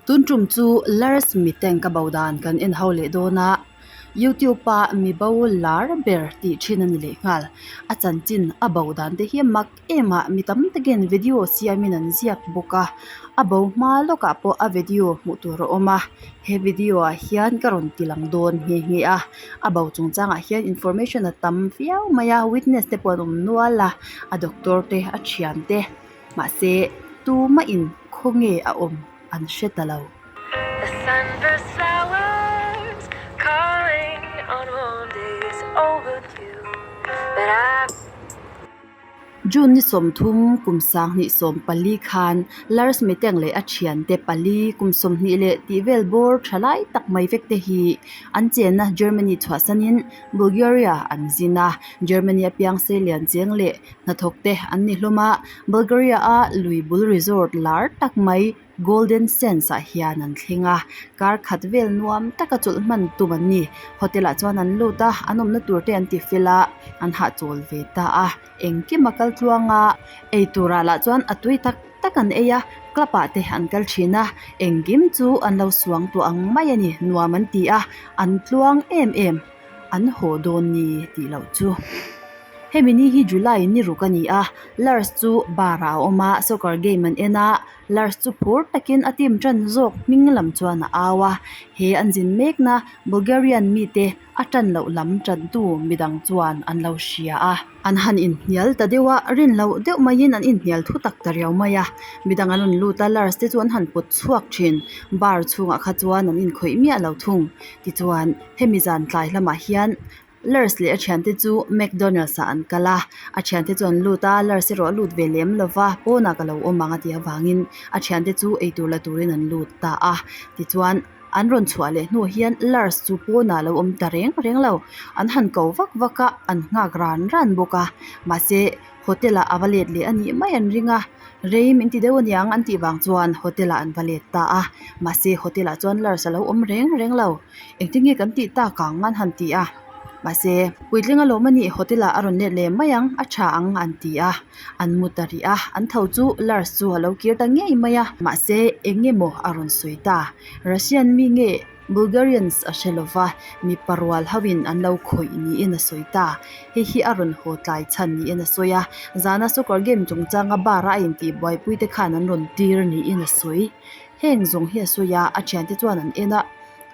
Tun tum chu Lars Miteng ka bo dan kan en ho leh dawn a, YouTube a mi bo lar ber tih thin a ni leh nghal. A chanchin a bo dan te hi mak em a, mi tam takin video siamin an ziak bawk a, a bo hma lawkah pawh a video hmuh tur a awm a, he video ah hian ka rawn ti lang dawn nghe nghe a, a bo chungchangah hian information a tam viau mai a, witness te pawh an awm nual a, a doctor te a thian te mahse tumah in khawnge a awm an hre ta lo. The sunburst flowers calling on warm days overdue But I June ni 30 kum 2014 khan Lars Miteng leh a thiante pali kum 20 leh tih vel bawr tha lai tak mai vek te hi an chenna Germany chhuahsanin Bulgaria an zin a, Germany a piang seilian cheng leh hnathawk te an ni hlawm a, Bulgaria a lui bul resort lar tak mai Golden Sands ah hian an thleng a, kar khat vel nuam taka chawlh hman tum an ni. Hotel ah chuan an lut a, an awmna tur te an ti fel a, an hahchawl ve ta a, engkim a kal tluang a, eitur ah lah chuan a tui tak tak an ei a, club ah te an kal thin a, engkim chu an lo suang tawh ang mai a ni, nuam an ti a, an tluang em em, an haw dawn ni tih loh chu. Hemi ni hi July ni ruk a ni a, Lars chu bar ah a awm a, soccer game an en a, Lars chu phur takin a team tan zawk hming lam chuan a au a, he an zin mekna Bulgarian mite a tan loh lam tantu midang chuan an lo hria a. An han inhnial ta deuh a, rin loh deuh maiin an inhnial thu tak ta riau mai a, midang an rawn lut a, Lars te chu an han pawt chhuak thin, bar chhungah kha chuan an inkhawih miah lo thung. Tichuan, hemi zan tlai lamah hian Lars leh a thiante chu McDonald's ah an kal a, a thiante chu an lut a, Lars erawh a lut ve lem lo va, pawnah ka lo awm ang a tih avangin a thiante chu eitur la turin an lut ta a, tichuan an rawn chhuah leh hnu hian Lars chu pawnah a lo awm ta reng reng lo, an han ko vak vak a, an nghak ran ran bawk a, mahse hotel ah a va let leh a nih mai an ring a, rei min ti deuh aniang an tih vang chuan hotel ah an va let ta a, mahse hotel ah chuan Lars a lo awm reng reng lo. Engtin nge kan tih tak ang an han ti a, mahse puitling alawm a nih hotel ah a rawn let leh mai ang a tha ang an ti a, an mu ta rih a, an tho chu Lars chu a lo kir ta ngei mai a, mahse eng nge maw a rawn sawi ta, Russian mi nge Bulgarians a hre lo va, mipa rual ho in an lo khawih niin a sawi ta, hei hi a rawn haw tlai chhan niin a sawi a, zana soccer game chungchanga bar a a intih buaipui te khan an rawn tir niin a sawi, heng zawng hi a sawi a, a thiante chuan an en a.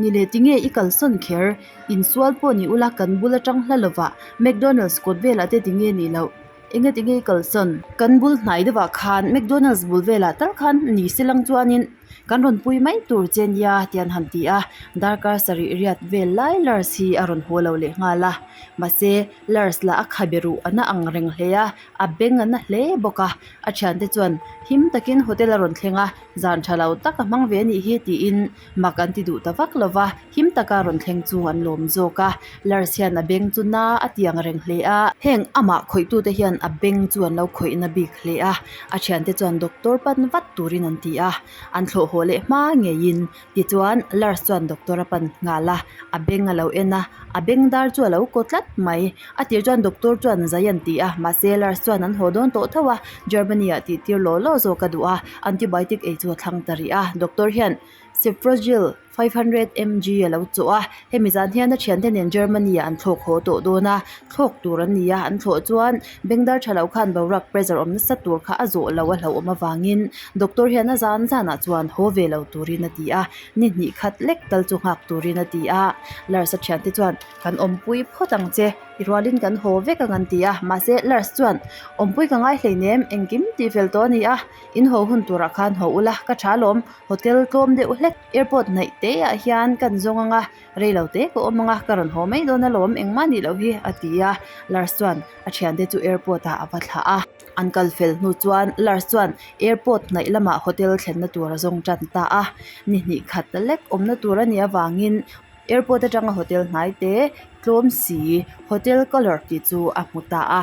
Ni leh tinge i kalsawn kher, insual pawh ni ula kan bul atang hla lovah McDonald's kawt velah te tinge nih loh, enge tinge i kalsawn? Kan bul hnai deuhah khan McDonald's bul velah tal khan ni se lang chuanin kan rawn pui mai tur che nia ti an han ti a, darkar sarih riat vel lai Lars hi a rawn haw lo leh nghal a, mahse Lars lah a khabe ruh a na ang reng hle a, a beng a na hle bawk a, a thiante chuan him takin hotel a rawn thleng a, zan tha lo tak a hmang ve a nih hi tiin mak an ti duh ta vak lo va, him taka rawn thleng chu an lawm zawk a, Lars hian a beng chu na a ti ang reng hle a, heng amah khawihtute hian a beng chu an lo khawihna bik hle a, a thiante chuan doctor pan vat turin an ti a, an thlawh haw leh hma ngeiin tichuan Lars chuan doctor a pan nghal a, a beng a lo en a, a beng dar chu a lo kaw tlat mai, a tir chuan doctor chuan zai an ti a, mahse Lars chuan an haw dawn tawh tho a, Germany ah tih tir law law zawk a duh a, antibiotic ei chu a thlang ta rih a, doctor hian Cefprozil 500 mg a lo chawh a, hemi zan hian a thiante nen Germany ah an thlawk haw tawh dawn a, thlawk tur an ni a, an thlawh chuan bengdar tha lo khan boruak pressure awm nasa tur kha a zawh lo a hlauhawm avangin doctor hian a zan zanah chuan haw ve lo turin a ti a, ni hnih khat lek tal chu nghak turin a ti a, Lars a thiante chuan kan awmpui phawt ang che. I rualin kan haw vek ang an ti a, mahse Lars chuan awmpui ka ngai hleinem, engkim tih fel tawh a ni a, in haw hun turah khan haw ula, ka tha lawm, hotel tlawm deuh hlek, airport hnaih te ah hian kan zawng ang a, rei lo te ka awm ang a, ka rawn haw mai dawn alawm, engmah nih loh hi a ti a, Lars chuan a thiante chu airport ah a va thlah a. An kal fel hnu chuan Lars chuan airport hnaih lamah hotel thlenna tur a zawng tan ta a, ni hnih khat lek awmna tur a nih avangin Airport atanga hotel hnai te tlawm si hotel colour tih chu a hmu ta a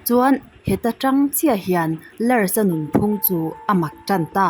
chuan heta tang chiah hian Lars a nunphung chu a mak tan ta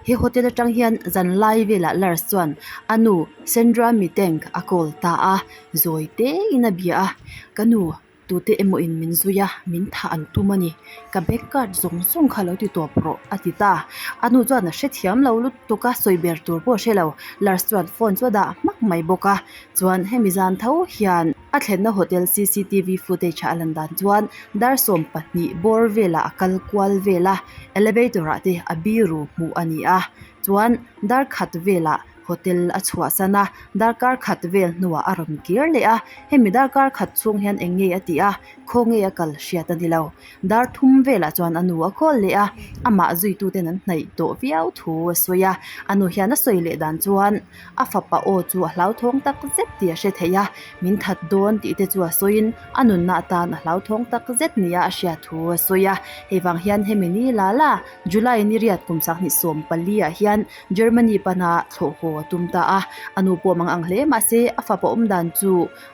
he hotel atang hian zan lai velah Lars chuan a nu Sandra Miteng a call ta a zawi te in a bia a ka nu. Tute emaw in min zui a, min thah an tum a ni. Ka bank card zawng zawng kha lo ti tawp rawh a ti ta. A nu chuan a hrethiam lo lutuk a, sawi ber tur pawh a hre lo. Lars chuan phone chu a dah hmak mai bawk a. Chuan hemi zan tho hian a thlenna hotel cctv footage ah a lan dan chuan dar 12 bawr velah a kal kual vel a, elevator ah te a biru hmuh a ni a. Chuan dar khat velah hotel a chhuahsan a, darkar khat vel hnuah a rawn kir leh a, hemi darkar khat chhung hian eng nge a tih a, khaw nge a kal hriat a ni lo. Dar thum velah chuan a nu a call leh a, amah zuituten an hnaih tawh viau thu a sawi a, a nu hian a sawi leh dan chuan a fapa aw chu a hlauthawng tak zet tih a hre thei a, min that dawn tih te chu a sawiin a nunna atan a hlauthawng tak zet nia a hriat thu a sawi a, hei vang hian hemi ni la la July ni riat kum 2014 ah hian Germany pana thlawh haw a tum ta a, a nu pawh mang ang hle mahse a fapa awm dan chu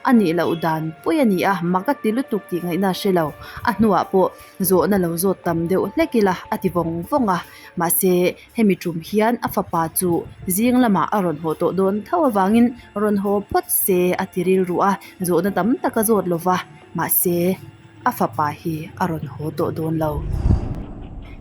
a nih loh dan pui a ni a, mak a ti lutuk tih ngaihna a hre lo. A hnuah pawh zawhna lo zawt tam deuh hlek ila a ti vawng vawng a, mahse hemi tum hian a fapa chu zing lamah a rawn haw tawh dawn tho avangin rawn haw phawt se a ti rilru a, zawhna tam tak a zawt lova, mahse. a fapa hi a rawn haw tawh dawn lo.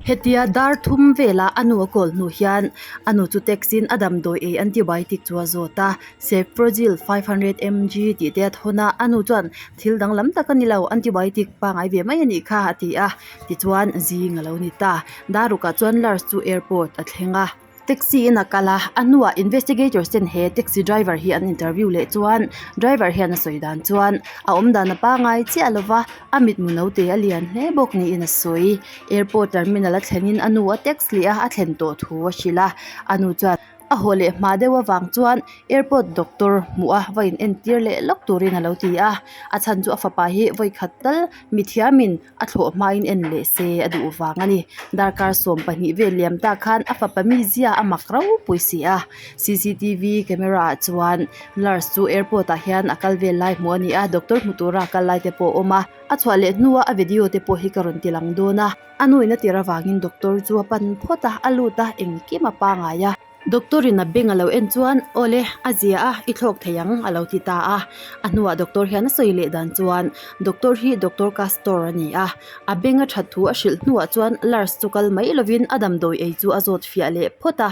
Hetia dar thum vela a nu a kawl hnu hian a nu chu text in a damdawi ei antibiotic chu a zawt a, Cefprozil 500 mg tih te a thawn a, a nu chuan thil danglam tak a ni lo antibiotic pangai ve mai a nih kha a ti a, tichuan zing a lo ni ta. Dar rukah chuan nurse chu airport a thleng a. Taxi in a kal a, a hnuah investigators ten he taxi driver hi an interview leh chuan driver hian a sawi dan chuan a awm dan a pangai chiah lo va, a mitmu naute a lian hle bawk niin a sawi. Airport terminal a thlenin a nu a text leh a, a thlen tawh thu a hrilh a, a nu chuan a haw leh hma deuh avang chuan airport doctor hmuh a va in entir leh lawk turin a lo ti a, a chhan chu a fapa hi vawikhat tal mithiamin a thlawh hmain en leh se a duh vang a ni. Darkar 12 vel liam ta khan a fapa mizia a mak ropui si a. Cctv camera ah chuan nurse chu airport ah hian a kal vel lai hmuh a ni a, doctor hmu tura a kal lai te pawh a awm a. A chhuah leh hnua a video te pawh hi ka rawn ti lang dawn a. A nuin a tir avangin doctor chu a pan phawt a, a lut a, engkim a pangai a. Doctor in a beng a lo en chuan, Awle, a zia a, i thlawk thei ang, a lo ti ta a. A hnuah doctor hian a sawi leh dan chuan, Doctor hi Doctor Castor a ni a. A beng a that thu a hrilh hnuah chuan nurse chu kal mai lovin a damdawi ei chu a zawt fiah leh phawt a.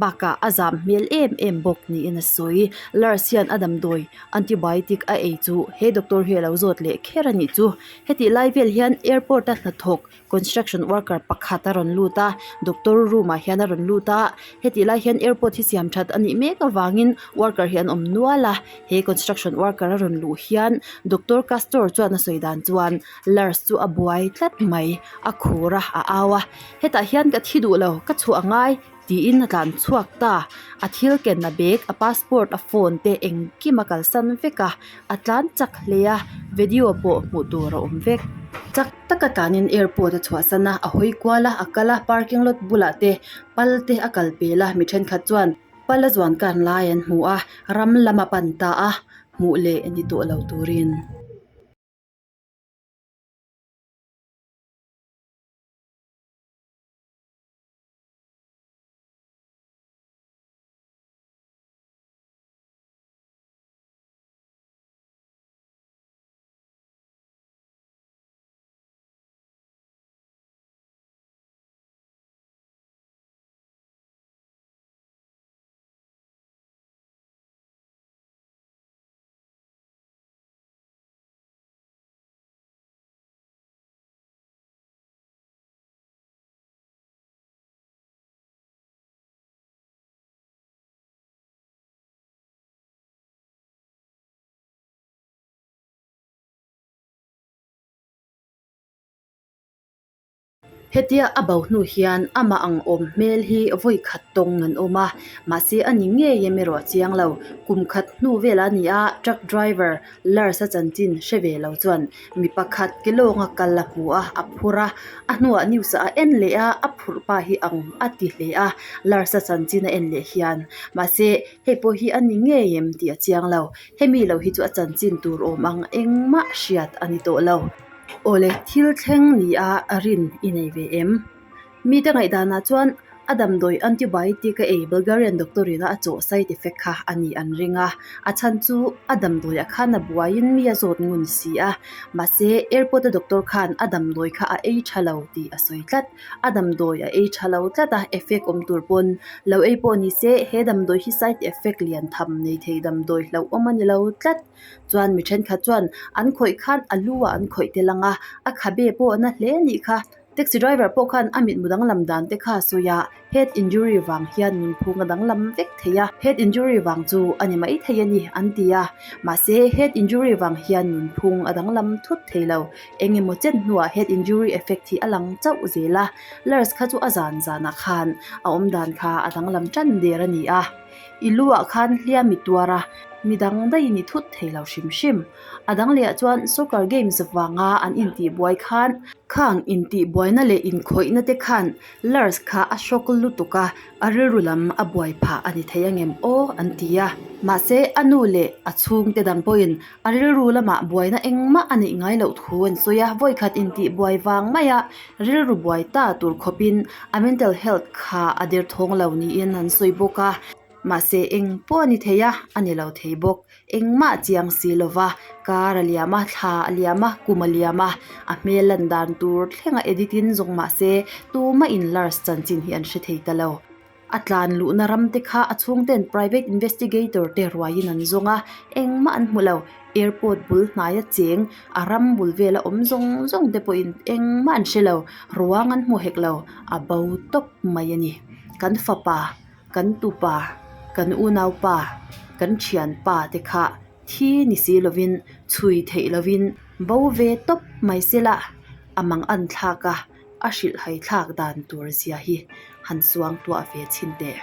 Bakah a zam hmel em em bawk niin a sawi. Nurse hian a damdawi antibiotic a ei chu he doctor hi a lo zawt leh kher a nih chu. Hetih lai vel hian airport a hnathawk Construction worker pakhat a rawn lut a, doctor room ah hian a rawn lut a, hetih lai hian airport hi siam that a nih mek avangin worker hi an awm nual a, he construction worker a rawn luh hian doctor Castor chuan a sawi dan chuan nurse chu a buai tlat mai, a khur a, a au a, hetah hian ka thi duh lo, ka chhuah a ngai tiin a tlan chhuak ta, a thil ken a bag, a passport, a phone te engkim a kalsan vek a, a tlan chak hle a, video pawh hmuh tur a awm vek. Chak taka tlanin airport a chhuahsan a, a hawi kual a, a kal a, parking lot bulah te pal te a kal pel a, mi thenkhat chuan pal a zuan kan lai an hmu a, ram lam a pan ta a, hmuh leh ni tawh lo turin. Hetia a bo hnu hian amah ang awm hmel hi vawi khat tawng an awm a, mahse a ni ngei em erawh a chiang lo. Kum khat hnu velah a ni a, truck driver Lars a chanchin hre ve lo chuan mi pakhat ke lawnga kal a hmu a, a phur a, a hnuah news ah a en leh a, a phurh pa hi ang a ti hle a, Lars a chanchin a en leh hian mahse hei pawh hi a ni ngei em tih a chiang lo. Hemi lo hi chu a chanchin tur awm ang engmah hriat a ni tawh lo. Awle, thil thleng ni a rin i nei ve em? Mite ngaihdanah chuan A damdawi antibiotic a ei Bulgarian doctor ina a chawh side effect kha a nih an ring a, a chhan chu a damdawi ah khan a buaiin mi a zawt ngun si a, mahse airport a doctor khan a damdawi kha a ei tha lo tih a sawi tlat. A damdawi a ei tha lo tlat a, effect awm tur pawn lo ei pawh ni se he damdawi hi side effect lian tham nei thei damdawi hlauhawm a ni lo tlat. Chuan mi thenkhat chuan an khawih khan a lu ah an khawih tel ang a, a khabe pawh a na hle a nih kha. Taxi driver pawh khan a mitmu danglam dan te kha a sawi a, head injury vang hian nunphung a danglam vek thei a, head injury vang chu a ni mai thei a ni an ti a, mahse head injury vang hian nunphung a danglam thut thei lo, eng emaw chen hnuah head injury effect hi a lang chauh zel a, Lars kha chu a zan zanah khan a awm dan kha a danglam tan der a ni a, i lu ah khan hliam i tuar a, midang daih in i thut thei lo hrim hrim. A dang leh ah chuan soccer games vanga an intihbuai khan khang intihbuaina leh inkhawihna te khan Lars kha a shock lutuk a, a rilru lam a buai phah a ni thei angem aw an ti a. Mahse a nu leh a chhungte dang pawhin a rilru lamah buaina engmah a neih ngai loh thu an sawi a, vawikhat intihbuai vang maia rilru buai ta tur khawpin a mental health kha a derthawng lo niin an sawi bawk a. Mahse eng pawh a ni thei a, a ni lo thei bawk. Engmah chiang si lo va, kar a liam a, thla a liam a, kum a liam a, a hmel lan dan tur thlenga edit in zawng mahse tumah in Lars chanchin hi an hre thei ta lo. A tlan luhna ram te kha a chhungten private investigator te ruaiin an zawng a, engmah an hmu lo. Airport bul hnaia cheng, a ram bul vela awm zawng zawng te pawhin engmah an hre lo, ruang an hmu hek lo, a bo tawp mai a ni. Kan fapa. Kan tupa, kan unaupa, kan thianpa te kha thi ni si lovin chhui theih lovin bo ve tawp mai sela a mang an thlak a, a hrilhhai thlak dan tur zia hi han suang tuah ve chhin teh.